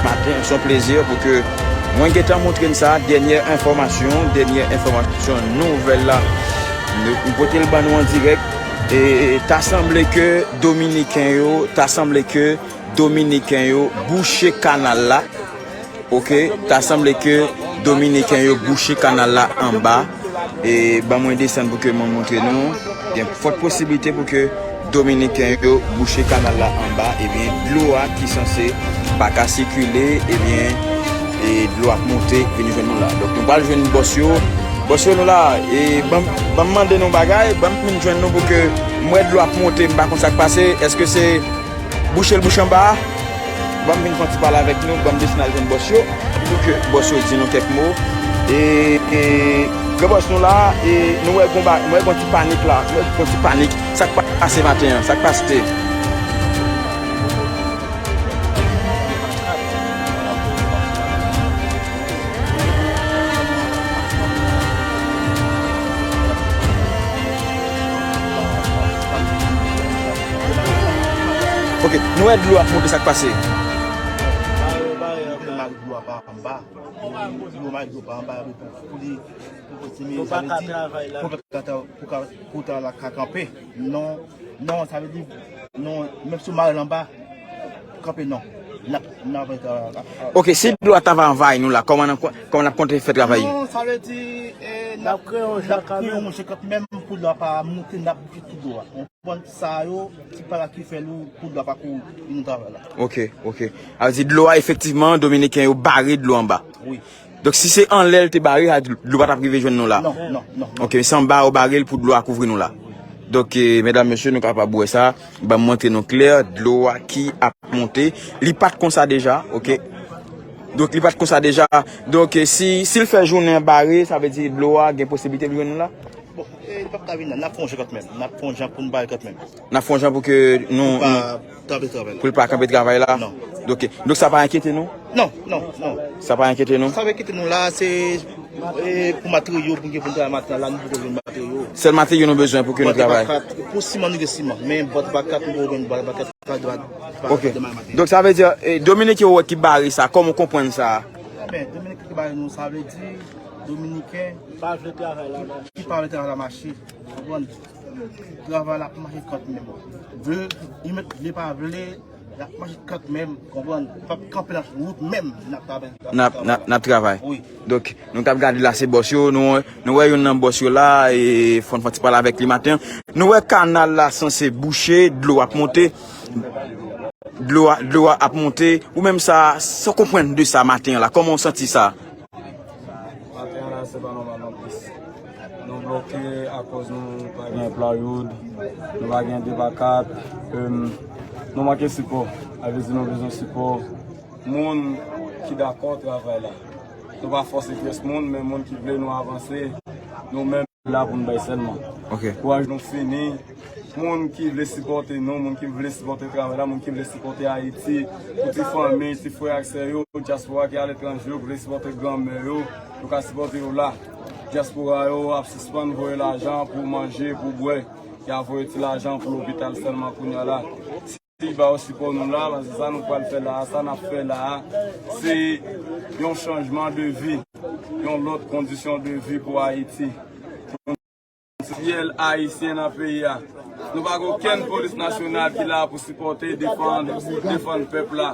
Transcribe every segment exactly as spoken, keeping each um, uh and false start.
Maten, se yon plezi pou ke mwen gentan montre n sa, dènyè enfòmasyon, dènyè enfòmasyon, nouvèl la, nou, nou pote l ban nou an dirèk. E ta sanble ke Dominiken yo, ta sanble ke Dominiken yo bouche kanal la. Ok, ta sanble ke Dominiken yo bouche kanal la anba. E ban mwen desann pou ke mwen montre nou. Gen fòt posiblite pou ke Dominiken yo bouche kanal la anba. Ebyen, dlo a ki sanse pa ka sikile, ebyen, e dlo ap monte vin jwenn nou la. Donk, nou pral jwenn bòs yo. Bòs yo, nou la. E ban, ban m mande nou bagay, ban m vin jwenn nou pou ke m wè dlo ap monte, m pa konn sa k pase. Èske se bouche l bouche anba a. Ban m vin fè yon ti pale avèk nou, ban m desann al jwenn bòs yo, pou ke bòs yo di nou kèk mo. E, e, gran bòs nou la, e nou wè gon ba-, nou wè gon ti panik la, nou wè gon ti panik. Sa k pase maten an, sa k pase? Ok, nou wè dlo ap monte, sa k pase? Yo mare dlo a pa anba. Yo mare dlo pa anba, pou, pou li, pou kontinye, sa vle di, pou ka, pou ka, pou ta la ka kanpe. Non, non, sa vle di, non, menm si w mare l anba, kanpe non. N ap, n ap, n ap. Ok, si dlo a ta va anvayi nou la, kòman n ap, kòman n ap konte fè travay? Non, sa vle di, eh, n ap, n ap kreye yon jan kanmenm pou dlo a pa monte, n ap bouche tout dlo a. Konprann sa yo, ti pa la ki fè nou pou dlo a pa kouri, nou travay la. Ok, ok. A vle di dlo a efektivman, Dominiken yo bare dlo anba. Wi. Donk si se anlè l te bare, a, dlo pa t ap rive jwenn nou la. Non, non, non, non. Ok, se anba yo bare l pou dlo a kouvri nou la. Donk, eh, medam, mesye, nou kapab wè sa. Ban m montre nou klè, dlo a ki ap monte. Li pa t konsa deja, ok. Donk li pa t konsa deja. Donk, eh, si, si l fè jounen an bare, sa vle di dlo a gen posiblite pou jwenn nou la? Bon, eh, li p ap ka vin la. N ap fè yon jan kanmenm. N ap fè yon jan pou n bare kanmenm. N ap fè yon jan pou ke nou, pou l pa kanpe travay la. Pou l pa kanpe travay la? Non. Ok. Donk sa pa enkyete nou? Non, non, non. Sa pa enkyete nou? Sa pa enkyete nou la, se, eh, pou materyo, pou n gen pou n travay maten an la, nou poko jwenn materyo. Sèl materyo nou bezwen pou ke nou travay. Bòt e pa kat, pou siman nou gen siman, men bòt e pa kat nou poko jwenn bòt e pa kat. Ok. Donk sa vle di, eh, Dominiken yo ki bare sa, kòman w konprann sa? Enben, Dominiken ki bare nou, sa vle di Dominiken pa vle travay la mache. Ki pa vle travay la mache. Konprann? Travay la ap mache kanmenm. Vle, li mèt vle pa vle, l ap mache kanmenm. Konprann? P ap kanpe nan wout menm, n ap travay. N ap, n ap, n ap travay. Wi. Donk, nou t ap gade la, se bòs yo, nou, nou wè youn nan bòs yo la, e fò n fè ti pale avèk li maten. Nou wè kanal la sanse bouche, dlo ap monte. Dlo a, dlo a ap monte. Ou menm sa, sa w konprann de sa maten an la? Kòman w santi sa? Maten an la, se pa nòmal non plis. Nou bloke akòz nou pa gen plywood, nou pa gen de pa kat, em, nou manke sipò. Sa vle di nou bezwen sipò moun ki dakò travay la. Nou pa fòse pyès moun, men moun ki vle nou avanse, nou menm la pou n bay sèlman. Ok. Kouraj nou fini. Moun ki vle sipòte nou, moun ki vle sipòte travay la, moun ki vle sipòte Ayiti, pou ti fanmi, ti frè ak sè yo, dyaspora ki aletranje yo, ki vle sipòte granmè yo, nou ka sipòte yo la. Dyaspora yo ap sispann voye lajan pou manje, pou bwè. Y a voye ti lajan pou lopital sèlman kounye a la. Li ba yo sipò nou la, paske sa nou pral fè la a, sa n ap fè la a, se yon chanjman de vi, yon lòt kondisyon de vi pou Ayiti. Pou nou se fidèl ayisyen nan peyi a. Nou pa gen okenn polis nasyonal ki la pou sipòte, defann, defann pèp la.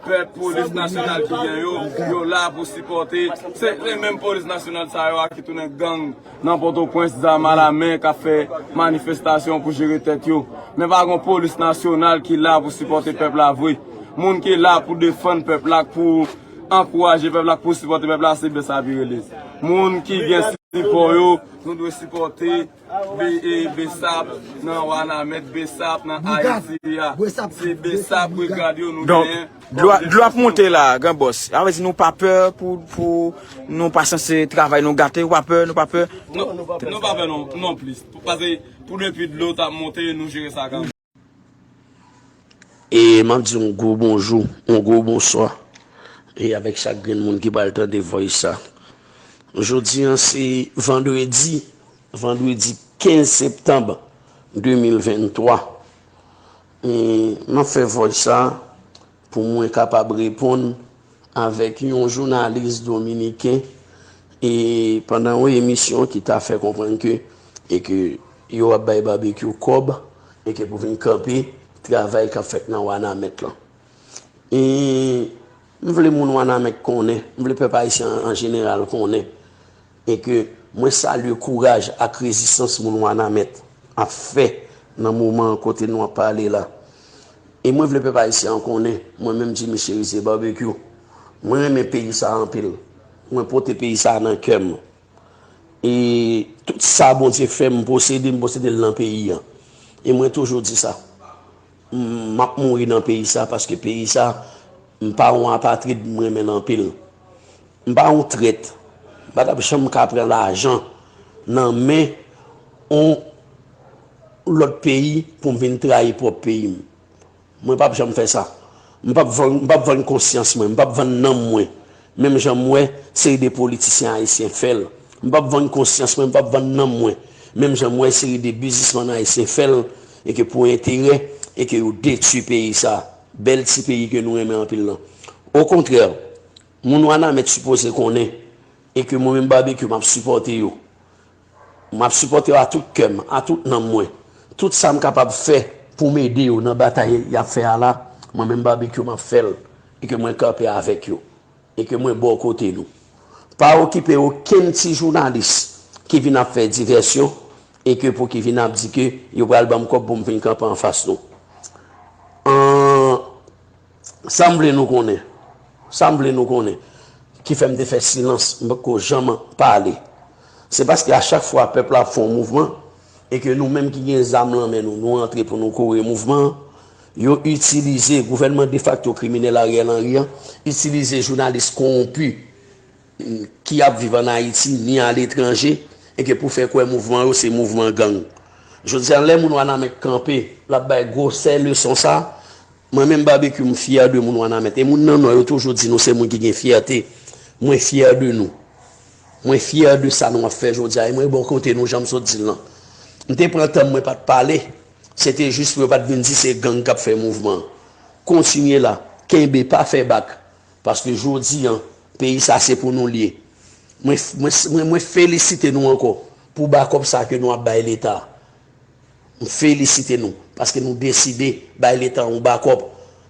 Pèp, polis nasyonal ki gen yo, yo la pou sipòte. Se menm polis nasyonal sa yo a ki tounen gang nan Pòtoprens, zam alamen, k ap fè manifestasyon pou jere tèt yo. Men pa gon polis nasyonal ki la pou sipòte pèp la vre. Moun ki la pou defann pèp la, pou ankouraje pèp la, pou sipòte pèp la, se Bèsap yo rele. Moun ki gen sipò yo, nou dwe sipòte Be- e, Bèsap nan Wanament, Bèsap nan Ayiti a. Se Bèsap brigad yo nou genyen. Dlo ap monte la, gran bòs. Sa vle di nou pa pè pou, pou nou pa sanse travay nou gate, nou pa pè, nou pa pè. Nou pa pè non, non plis. Paske pou depi dlo t ap monte, nou jere sa kanmenm. E m ap di yon gwo bonjou, yon gwo bonswa. E avèk chak grenn moun ki pral tande voice sa. Jodi an se vandredi, vandredi kenz septanm de mil venntwa. E m ap fè voice sa pou mwen kapab reponn avèk yon jounalis dominiken e pandan yon emisyon ki ta fè konprann ke e ke yo ap bay Babekyou kòb e ke pou vin kanpe travay k ap fèt nan Wanament lan. E m vle moun Wanament konnen, m vle pèp ayisyen an jeneral konnen e ke mwen salye kouraj ak rezistans moun Wanament ap fè nan moman kote nou ap pale la. E mwen vle pèp ayisyen an konnen, mwen menm Jimmy Chérizier Barbecue, mwen renmen peyi sa anpil. Mwen pote peyi sa nan kè m. E tout sa Bondye fè m posede, m posede l nan peyi an. E mwen toujou di sa. M ap mouri nan peyi sa paske peyi sa, m pa yon apatrid, m renmen l anpil. M pa yon trèt. M pa t ap janm ka pran lajan nan men yon lòt peyi pou m vin trayi pwòp peyi m. Mwen p ap janm fè sa. M p ap vann, m p ap vann konsyans mwen, m p ap vann nanm mwen. Menm jan m wè seri de politisyen ayisyen fè l. M p ap vann konsyans mwen, m p ap vann nanm mwen. Menm jan m wè seri de biznismann ayisyen fè l e ke pou enterè e ke yo detwi peyi sa. Bèl ti peyi ke nou renmen anpil lan. Okontrè, moun Wanament sipoze konnen e ke mwen menm Barbecue m ap sipòte yo. M ap sipòte yo a tout kè m, a tout nanm mwen. Tout sa m kapab fè pou m ede yo nan batay y ap fè a la, mwen menm Barbecue m ap fè l e ke mwen kanpe avèk yo e ke mwen bò kote nou. Pa okipe okenn ti jounalis ki vin ap fè divèsyon e ke pou ki vin ap di ke yo pral ban m kòb pou m vin kanpe anfas nou. An Sa m vle nou konnen, sa m vle nou konnen, ki fè m te fè silans, m poko janm pale. Se paske a chak fwa pèp la ap fè yon mouvman, e ke nou menm ki gen zam lan men nou, nou antre pou nou kore mouvman an, yo itilize, gouvènman defakto kriminèl Ariel Henry an, itilize jounalis kowonpi ki ap viv ann Ayiti, ni aletranje, e ke pou fè kwè mouvman yo se mouvman gang. Jodi a, lè moun Wanament kanpe, l ap bay gwosè leson sa, mwen menm Barbecue m fyè de moun Wanament. E moun nan Nò yo toujou di nou se moun ki gen fyète. Mwen fyè de nou. Mwen fyè de sa nou ap fè jodi a. E mwen bò kote nou jan m sot di l lan. M te pran tan m mwen pa t pale. Se te jis pou yo pa t vin di se gang k ap fè mouvman an. Kontinye la. Kenbe, pa fè bak. Paske jodi an, peyi sa se pou nou l ye. Mwen, mwen, mwen, mwen felisite nou ankò pou bakòp sa ke nou ap bay Leta. M felisite nou paske nou deside bay Leta yon bakòp.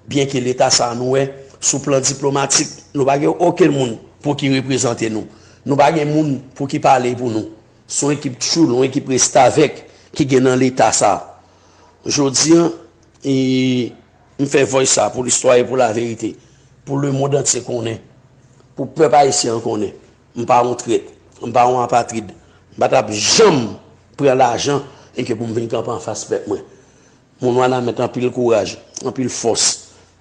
Byenke Leta sa a nou wè, sou plan diplomatik, nou pa gen okenn moun pou ki reprezante nou. Nou pa gen moun pou ki pale pou nou. Se yon ekip tchoul, yon ekip restavèk ki gen nan Leta sa a. Jodi an, e, m fè voice sa pou listwa e pou laverite, pou lemonn antye konnen, pou pèp ayisyen an konnen. M pa yon trèt, m pa yon apatrid. M pa t ap janm pran lajan e ke pou m vin kanpe anfas pèp mwen. Moun Wanament, anpil kouraj, anpil fòs.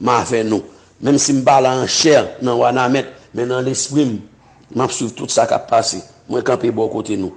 M avè nou. Menm si m pa la an chè nan Wanament, men nan lespri m, m ap swiv tout sa k ap pase. Mwen kanpe bò kote nou.